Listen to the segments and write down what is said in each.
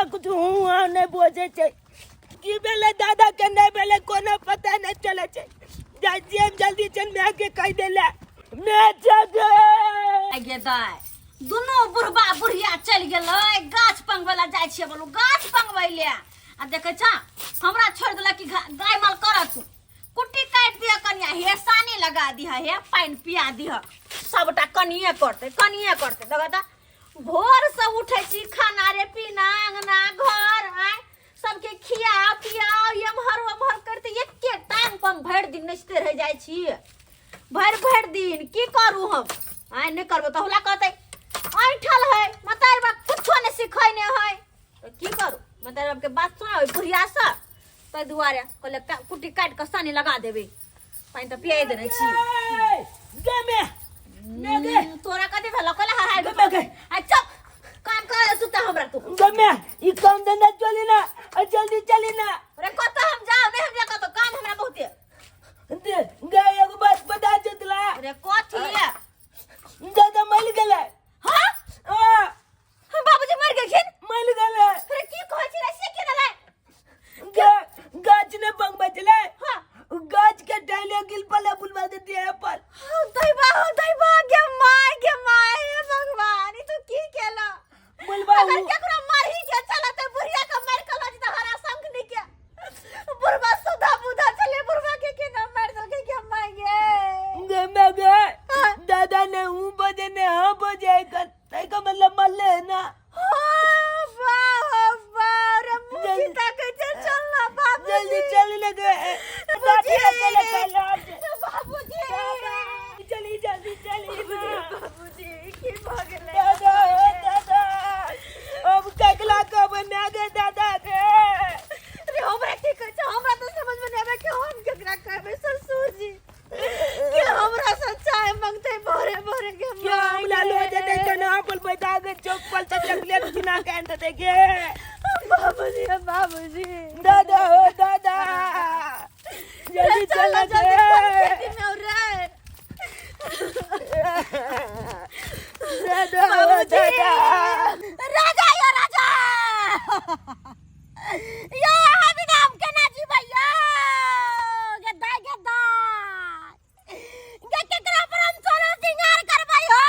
कुछ हूँ हाँ नहि बजै छै। की भेलै दादा के, नहि भेलै कोनो पता नहि चलै छै। जाइ छियै हम जल्दी चल माय के कहि देले माय जगे। गे दाय, दुनू बुढ़बा बुढ़िया चलि गेलै गाछ पंगबै लए। जाइ छियै बोलू गाछ पंगबै ले, आ देखै छा हमरा छोड़ि देलक कि गाय माल करत। कुट्टी काटि दिह कनिया, हे सानी लगा दिह, हे पानि पिया दिह, सबटा कनिये करतै, कनिये करतै। देखऽ तऽ भोर से उठै छी, खाना रे पीना, अंगना घर आय सबके खिया पियाओ, एम्हर ओम्हर करते एके टाइम पर हम भरि दिन नचिते रहि जाइ छी, भरि भरि दिन। की करू हम? आय नहि करबो तऽ हुला कहतै ऐंठल है, मतारी बाप कुछो नहि सिखै नहि है। तऽ की करू? मतारी बापके बात सुना ओहि बुढ़िया से, ताहि दुआरे कहलियै कुट्टी काटि कऽ सानी लगा देबै, पानि तऽ पियाइ देने छी। गे मे मे गे। तोरा कथी भेलौ? कहले हर गे मे गे। आ चुप, काम कर सुता हमरा तू। गे मे, ई काम धंधा चली ना, आ जल्दी चली ना। अरे कतऽ हम जाउ? नहि हम जा कतऽ, काम हमरा बहुते। दे गे, एगो बात बता चतला। अरे कथी? दादा मर गेलै। हाँ? आ। हम बाबूजी मर गेलखिन? मर गेलै। अरे की कहै छी रे, से केना रे? गा गाछ ने पंग बचले। हाँ। गाछ के डाले गिल पले बुलवा देती है पर। हाँ दैबा, हाँ दैबा, गे my, गे my, हे भगवान, ई तू की केला? बुलवा अगर हूँ। केकरो मारही के चला ते बुढ़िया के मार के लज त हरा शंख नि के। बुढ़वा सुधा बुधा चले, बुढ़वा के केना मार देलकै? गे my गे। गे मैं गे। हाँ। दादा ने हूँ बजे ने हाँ बजे कर तै का मतलब मरले है ना। हाँ, वाह, वाह, रे मुँह जल्दी। की ताकै छै, चल ना बाबूजी। जल्दी चल लगे। बाबूजी। बाबूजी बाबूजी। चली जल्दी चली ना। बाबूजी की भऽ गेलै? दादा दादा, अब ककला कब मैं गे दादा के। अरे हमरा की कहै छै? हमरा तऽ समझ में नहि आबै कि हम केकरा कहबै ससुर जी कि हमरा से चाय मंगते भोरे भोरे के। क्या हमरा लो जते कना अपन पैदा के चौक पर से चॉकलेट किना के आन देते गे। बाबूजी, बाबूजी। दादा हो दादा, जल्दी चल चल ना, जल्दी कोन गे। खेती में हो रे? दादा हो बाबूजी। दादा। राजा यो राजा यो, अहाँ बिना हम केना जीबै यो? गद्दा गद्दा गे, केकरा पर हम सोना सिंगार करबै हो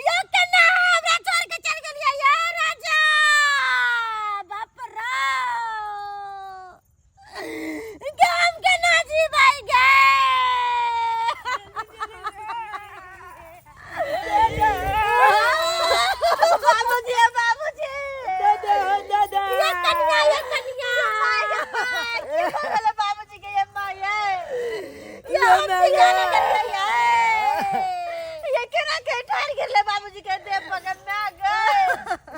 यो? केना हमरा छोड़ के चल गेलियै यो राजा? बाप रो गे, हम केना जीबै गे? बाबूजी, बाबूजी। दादा हो दादा। ये कन्या, ये कन्या, की भऽ गेलै बाबूजी के? ये माँ ये, ये हम सिंगार करलियै ये, केना के ठाढ़ गेलै बाबूजी के देह पकड़ में गए?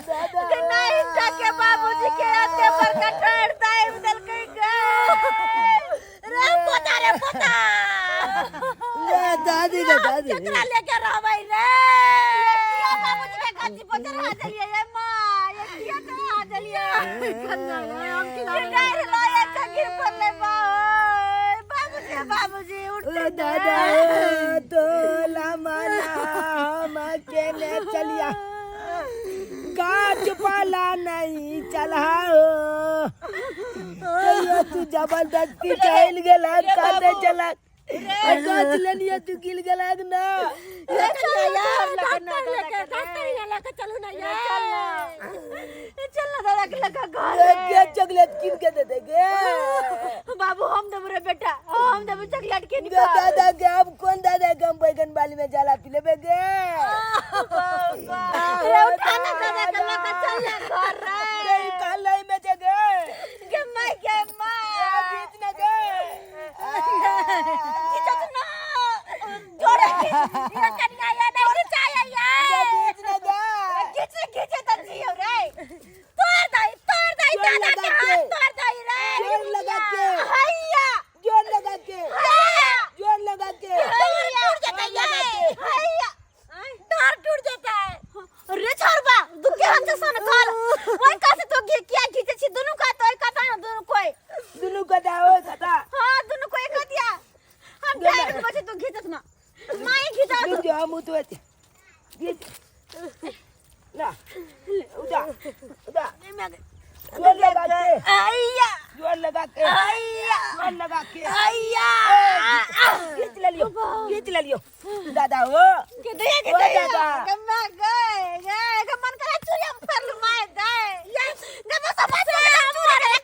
दादा। के नहीं के बाबूजी के एते बड़का ठाढ़ दाबि देलकै गे। रे पोता, रे पोता। ले दादी के दादी। केकरा लेके रहबै रे? ये किया बाबूजी के गद्दी पर चढ़ा देलियै ये माँ? ये किया चढ़ा देलियै? ये डाढ़ लए के गिर पड़लै बाबूजी। बाबूजी उठ। ओ दादा तो माना हम अकेले चलिया, गाछ पाला नहीं चला हो। कहियो तू जबरदस्ती चल गेला, काते चला गाछ लेलिए, तू गिर गेला ना। ये चल ना यार, डॉक्टर लेके, डॉक्टर यहाँ लेके चलू ना यार। चल ना दादा के लगा घर। के चॉकलेट कीन के दे देगे? बाबू, हम देबो रे बेटा, हम देबो चॉकलेट कीन गे के। दादा के, अब कौन दादा के हम बैगन बाली में जाला पी लेबे गे? रे उठा ना दादा के, लगा चल ना घर रे। गे कालाई में जगे। गे माय, गे my. बीच में गे। खींचत ना, जोरे खींच ये कनिया, ये नहीं खिंचाए ये। बीच में गे। खींचे खींचे त जियो रे। तोड़ दई, तोड़ दई। जोर दादा के लगा हाथ के। तोड़ दई रे। जोर लगा के। हैया। जोर लगा के। हैया। जोर लगा के। हैया टूट जेतै ये, हैया डर टूट जेतै रे। छोड़बा दुखे हम से सन कर ओइ का से तो घी किया घीचे छी दुनु का तो एक ना दुनु कोई। दुनू कथा हो कथा। हां, दुनु को एक दिया हम डायरेक्ट बचे, तू घीचत ना माई घीचा। जो हम उतवे ला। उठा। जोर लगा के। आइया जोर लगा के। आइया जोर लगा के। आइया। खींच ले लियो, खींच ले लियो दादा। ओ के दया के ओ दया दादा। के मैं गए गए के मन करे चूड़िया फर लू मैं गए गे बस बस चूड़िया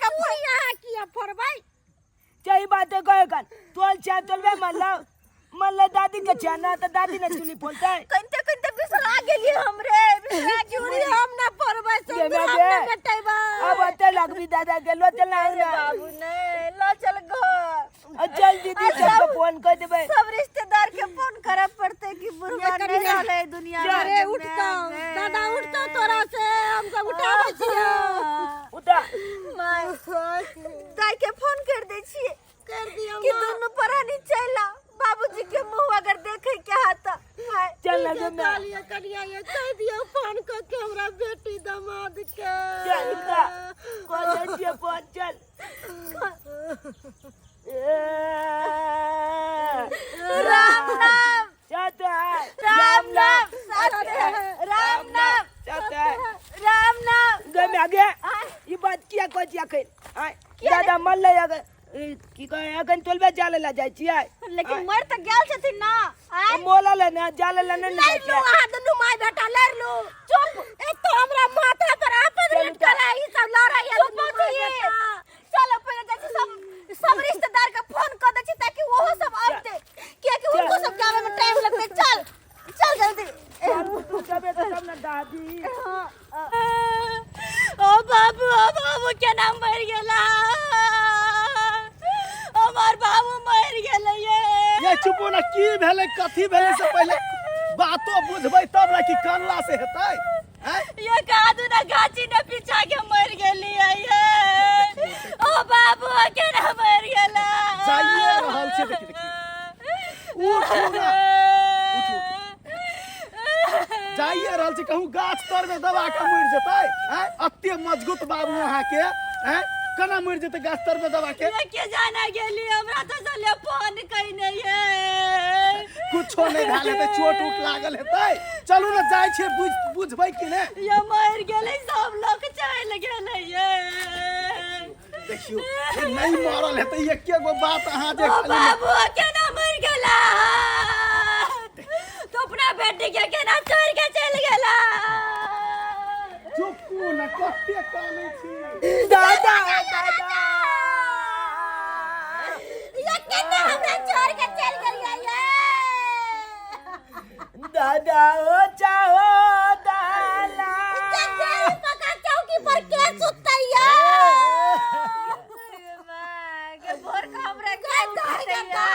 के चूड़िया किया फरबै। सही बात है। कहे कन तोल छा तोलबे मल्ला मल्ला दादी के छा ना तो दादी ने चुली फोलते। कंते कंते बिसरा गेलिए हमरे बिसरा चूड़ी हम ना फरबै। ये सिंदूर हम मैं ना बे। मेटेबै। अब अते लगबी दादा के लो चल ना। अरे बाबू नहीं लो चल घर। चल दीदी सबके फोन कर देबै। सब रिश्तेदार के फोन करे पड़ते कि बुढ़वा नहीं रहले दुनिया में। अरे उठतो दादा उठतो, तोरा से हम सब उठाबै छियौ। उठा। माय दाई के फोन कर दै छियै। कर दियौ कि दुनू परानी चल आओ, बाबूजी के मुंह अगर देखे के हाथ हाय। चल ना गे मैं। कहलिए कनिया ये कह दियौ फोन क के हमरा बेटी दामाद के। चल उठा कह दै छियै फोन। चल। ए, राम नाम सत्य है। राम नाम सत्य है। राम नाम सत्य है। राम नाम। गे मैं गे ई बात किया कहै छियै अखन? आँय दादा मरलै अगर की कहै अखन तोलबे जाले ला जाइ छियै। लेकिन मर तऽ गेल छथिन ना। आय मोलल है ना जाले ला नहि ने जाइ लड़ि लू छियै। अहाँ दुनू माय बेटा लड़ि लू। चुप। एक तो हमरा माथा पर आपद चलू लटकल है, ई सब लड़ै है चुप दुनू माय छी। बेटा। चलो पहिले जाइ छी सब सब रिश्तेदार के फोन कर दै छी ताकि ओहो सब आबते, कियाकि हुनको सब के आबे में टाइम लगतै। चल चल जल्दी। चल, तू जबे तब ना दादी। ओ बाबू ओ बाबू केना मरि गेला? हमर बाबू मरि गेलै ये। ये चुपो ना, की भेलै कथी भेलै से पहिले बातो बुझबै तब ना कि कनला से हेतै। आँय? ये कादू ना गाछी ने पीछा के मरि गेलियै ये। ओ बाबू केना मरि गेला? जाइए रहल छै, देखी देखी। उठू ना, उठू। जाइए रहल छै कहूँ गाछ तर में दबा के मरि जेतै। आँय अते मजबूत बाबू अहाँके, आँय केना मरि जेतै गाछ तर में दबा के? ये के जाना गेली, हमरा तो चले फोन कइने ये। कुछो नहि भेल हेतै, चोट उट लागल हेतै। चलू ने जाइ छियै बुझबै कि ने। ये मरि गेलै सब लोग चलि गेलै ये। देखियौ ई नहि मरल हेतै एके गो बात अहाँ जे ओ खाली बाबू केना मरि गेला? तो अपना बेटी के केना छोड़ के चलि गेला? चुपू ने कते कानै छी। दादा दादा ये केना हमरा छोड़ के चलि गेलियै ये? दादा ओ चाहो दाला। पका चौकी पर के सुतै ये? के भोर के हमरा के उठतै ये?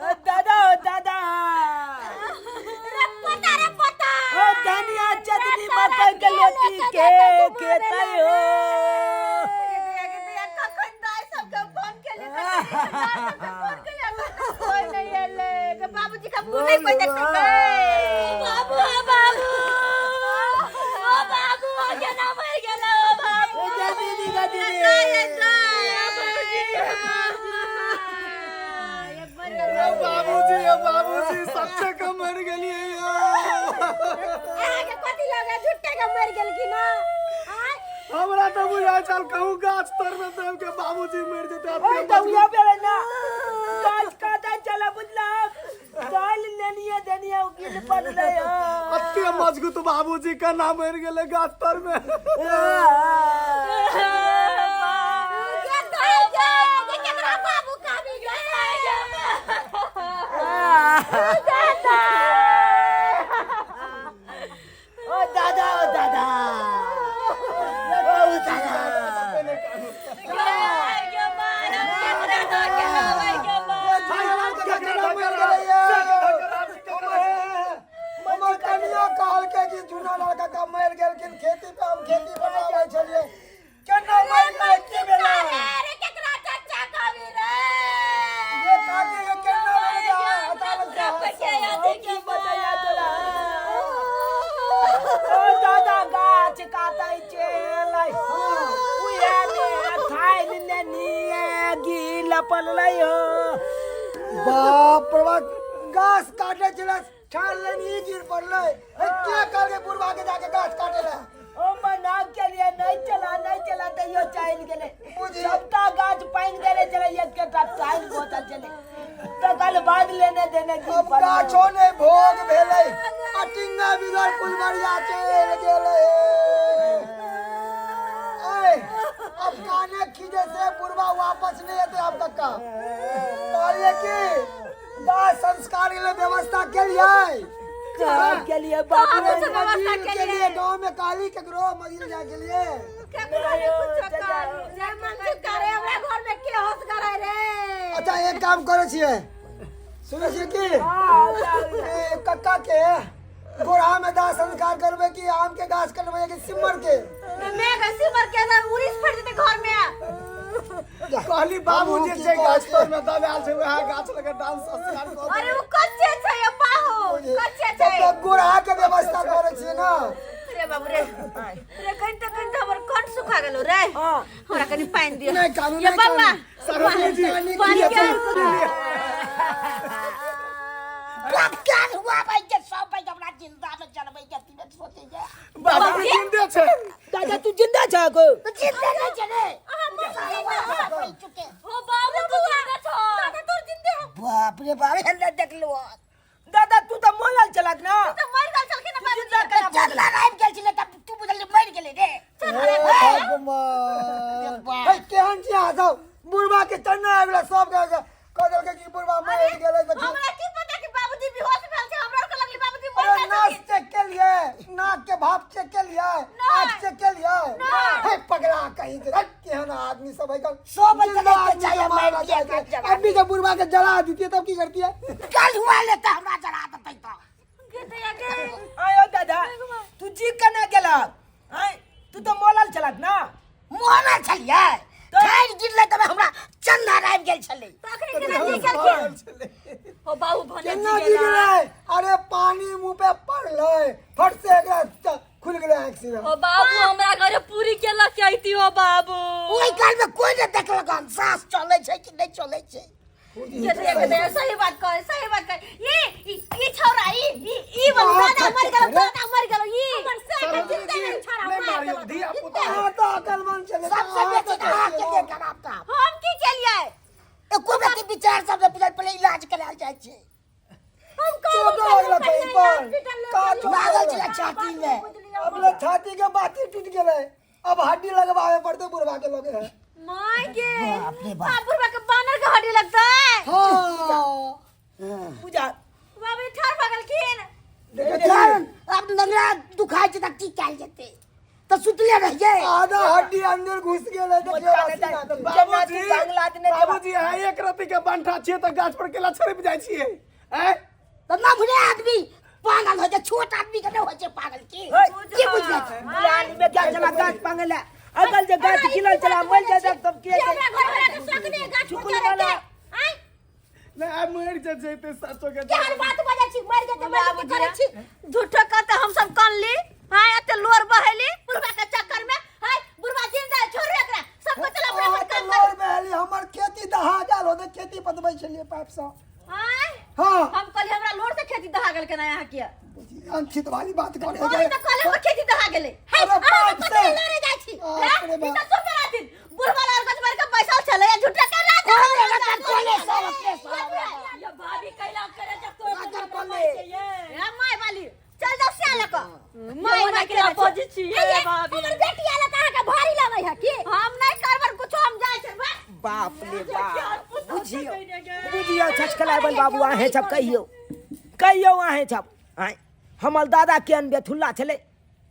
ओ दादा ओ दादा। रे पोता रे पोता। ओ धनिया चटनी मकई के लोटी के खेतै हो। बाबूजी का मुंह नहीं कोई देख सकता। बाबू ओ बाबू ओ बाबू ओ केना मरि गेला ओ बाबू? ओ जा दीदी गा दीदी। ए बाबूजी ए बाबूजी सच्चे के मरि गेलियै यौ। अहाँके कथी लगे झुट्टे के मरि गेलखिन हँ? आँय? हमरा तऽ बुझाइ छल कहूँ गाछ तर में दबि के बाबूजी मरि जेतै। ओए अते तऽ मजबूत उहे भेलै ना गाछ काटै चला बुझलक दालि लेनिये देनिये ओ गिल पड़लै हँ। अते मजबूत बाबूजी केना मरि गेलै गाछ तर में? गे दाइ गे, गे केकरा बाबू कहबी गे? ओ दादा ओ दादा ओ दादा। हमर कनिया कहलकै कि जूना लाल काका मरि गेलखिन खेती पे, हम खेती बनाबै छलियै, केना मरि गेलै, की भेलै? अरे केकरा चाचा कहबी रे? ये काकी के केना मरि गेलै अचानक से? की बतैया तोरा ओ दादा, गाछ काटै छलै उहे ने थाइल लेनिये गिल पड़लै हो। बाप रे बाप, गाछ काटे छलै ठान लेनी गिर पड़लै। ए, के कहलकै बुढ़वा के जाके गाछ काटे ला? चल गेलै। ऐ, अब काने खींचे से बुढ़वा वापस नहीं एते। अब कक्का कहलिए कि दाह संस्कार के लिए व्यवस्था के लिए कहाँ के लिए बाबू? कहाँ से व्यवस्था मजील के लिए गांव में काली केकरो मजील जाए के लिए केकरो नहीं कुछो कहलू। जे मन से करे, हमरा घर में के होश करे रे? अच्छा, एक काम करै छियै, सुनै छियै की? ए, कक्का के गोरहा में दाह संस्कार करबै कि आम के गाछ कटबै कि सिमर के? मैं सिमर के ना उड़ीस फट जेते घर में। कहली बाबू जे छै गाछ तर में दबायल छै, वएह गाछ लगे डांस संस्कार कऽ अरे, ओ कच्चे छै पाहो, कच्चे छै। तब तऽ गोरहा के व्यवस्था करै छियै ना। रे बाबू रे, रे कनि त कनि त हमर कंठ सुखा गेलो रे। हमरा कनि पानि दिअ। नहि कानू, ये नहि बौआ। कानू। सरोजनी जी, पानि के। बाप क्या हुआ भाई के सब भाई हमरा जिंदा में जलबै के तीन सोचे जे बाबू जिंदे छै। दादा, तू जिंदा छ को? जिंदा नहीं चले। अहाँ मर गेलियै। हो बाबू, तू जिंदा छौ। दादा, तोर जिंदे हो। बाप रे बाप, हेले देख लो दादा, तू तो मोलल चलक ना। त मर गेल छलखिन ना बाबू। जिंदा केना? चल आबि गेल छलै तब तू बुझल मरि गेलै रे। हे भगवान, हे केहन छी अहाँ सब? बुढ़वा के चन्ना आबि गेलै, सब के कह देलकै कि बुढ़वा मरि गेलै तऽ हमरा की पता कि बाबूजी बेहोश भेल छै? हमरा के लगली बाबूजी मर अरे गेल नाक छलखिन। चेक के लिए, नाक के भाप चेक के लिए, आँख चेक के लिए। हे पगला कहीं के, हट, केहन आदमी सब है कल। सौ बच्चा जिंदा के आदमी चाहिए, के मारना मार दिया, चाहिए। जला अभी जब बुढ़वा के जला देती है तब की करती है? कल हुआ लेता हमरा जरा देतै तो। गे दैया गे। आयो दादा, तू जी केना गेलक? आय, तू तो मोलल चलक ना। मोलल छलियै, ठाढ़ि गिरलै तब हमरा चंदा आबि गेल छलै। तखनी केना जी गेलखिन हो बाबू? भने केना जी जी गेला। गेलै? अरे, पानी मुंह पे पड़लै, फट से एकरा खुल गेलै आँख सीधा। ओ बाबू, हमरा घरे पूरी के लऽ के अइती हो बाबू। ओहि काल में कोई नहि देखलक हन सास चलै छै कि नहि चलै छै। गे दैया, गे दैया, सही बात कहे, सही बात कहे। ई ई ई छौरा, ई ई ई वाला दादा मर गेलो, दादा मर गेलो। ई हमर से सरोजनी जिंदा जी, नहीं छौरा नहि मार मारियौ देलक। धिया पुता। अहाँ तऽ अकलमंद छलै। सबसे बेसी तऽ अहाँके देह खराब था। हम की केलियै? एको रति विचार सब नहि बुझल, पहिले इलाज करायल जाइ छै। हम चोट लागल कहीं पर का चोट? लागल छलै छाती में। अब ले छाती के बाती टूट गेलै, अब हड्डी लगवावे पड़तै बुढ़वा के लगे है। My गे। बाप रे बाप। बाप, बुढ़वा के बानर के हड्डी लगतै। हाँ। पूजा। बाबू ठार भऽ गेलखिन। देखै छी? कारण आब नंगरा दुखाइ छै तऽ की कयल जेतै? तऽ सुतले रहियै। आधा हड्डी अंदर घुस गेलै, देखियौ हसीना के। बाबूजी, बाबूजी, अहाँ एक रत्ती के बंठा छियै तऽ गाछ पर केला छड़पि जाइ छियै आँय? तऽ नभरे आदमी पागल होइ छै, छोट आदमी के नहि होइ छै पागल। की की बुझलै? बुढ़ानी में क्या चला गाछ पांगल है अकल जे गाछ गिरल चला मर जाय तब के? हमरा घर वाला के शौक नहि गाछ चुकुल पर चढ़े के। वाला। आँय? नहि, आब मरि जेतै सचो के। केहन बात बजै छी? मरि जेतै, मरि जेतै करै छी। झूठो का तऽ हम सब कनली हाय, एते लोर बहेली बुढ़वा के चक्कर में। हाय, बुढ़वा जिंदा है, छोड़ू एकरा सबको, चल अपना अहाँ अपन तऽ काम लोर करू। बहेली, हमर खेती दहा गेल होतै, खेती पटबै छलियै पाइप सँ। आँय? हाँ। हम कहली हमरा लोर से खेती दहा गेल केना यहाँ के? अंकित वाली बात करे। ओही तऽ कहली हमर खेती दहा गेलै। हे, अरे अहाँ पाइप कथी से। लए लोरे जाइ छी? बाप हैं? रे ई बाप। तऽ सोचै रहथिन बुढ़वा लड़ गछ मारि के बैसल छलै, झूठा के राजा। कोले सब अपने सब। ये भाभी कैला करे जब तोर राजा कोले। हे my वाली, चल जाओ सिया लऽ कऽ। My my के बजै छी ये भाभी। हमर बेटी आयल तऽ अहाँके भारी लगै है की? हम नहि करबन कुछो, हम जाइ छै बस। बाप रे बाप, बुझियो बुझियो छचकलाबन बाबू, अहें सब कहियो कहियो अहें सब आँय, हमर दादा केहन बेथुल्ला छलै।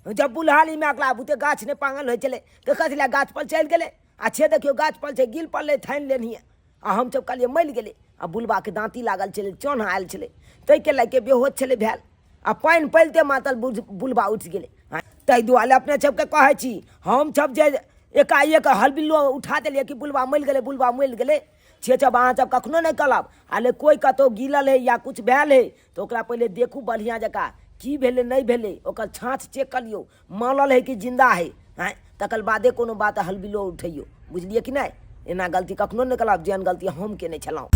जब बुढ़ाली में अगला बुते गाछ नहि पांगल होइ छलै तऽ कथी लए गाछ पर चलि गेलै? आ छे देखियौ, गाछ पर छै, गिल पड़लै, ठानि लेनहिए आ हम सब कहलियै मरि गेलै। आ बुलबाके दाँती लागल छलै, चोन्हा आयल छलै, ताहिके लए के बेहोश छलै भेल आ पानि पड़िते मातल बुलबा उठि गेलै। ताहि दुआरे अपने सबके कहै छी, हम सब जे एकाएक हलबिल्लो उठा देलियै कि बुलबा मरि गेलै, बुलबा मरि गेलै, से सब अहाँ सब कखनो नहि कहलब। आ ले कोइ कतहु गिरल हइ या किछु भेल हइ तऽ ओकरा पहिले देखू बढ़िआँ जकाँ, की भेलै नहि भेलै, ओकर छाँछ चेक कऽ लियौ, मरल हइ कि जिन्दा हइ। आँय, तकर बादे कोनो बात हलबिलो उठैयौ, बुझलियै कि नहि? एना गलती कखनो नहि करब जेहन गलती हम केने छलहुँ।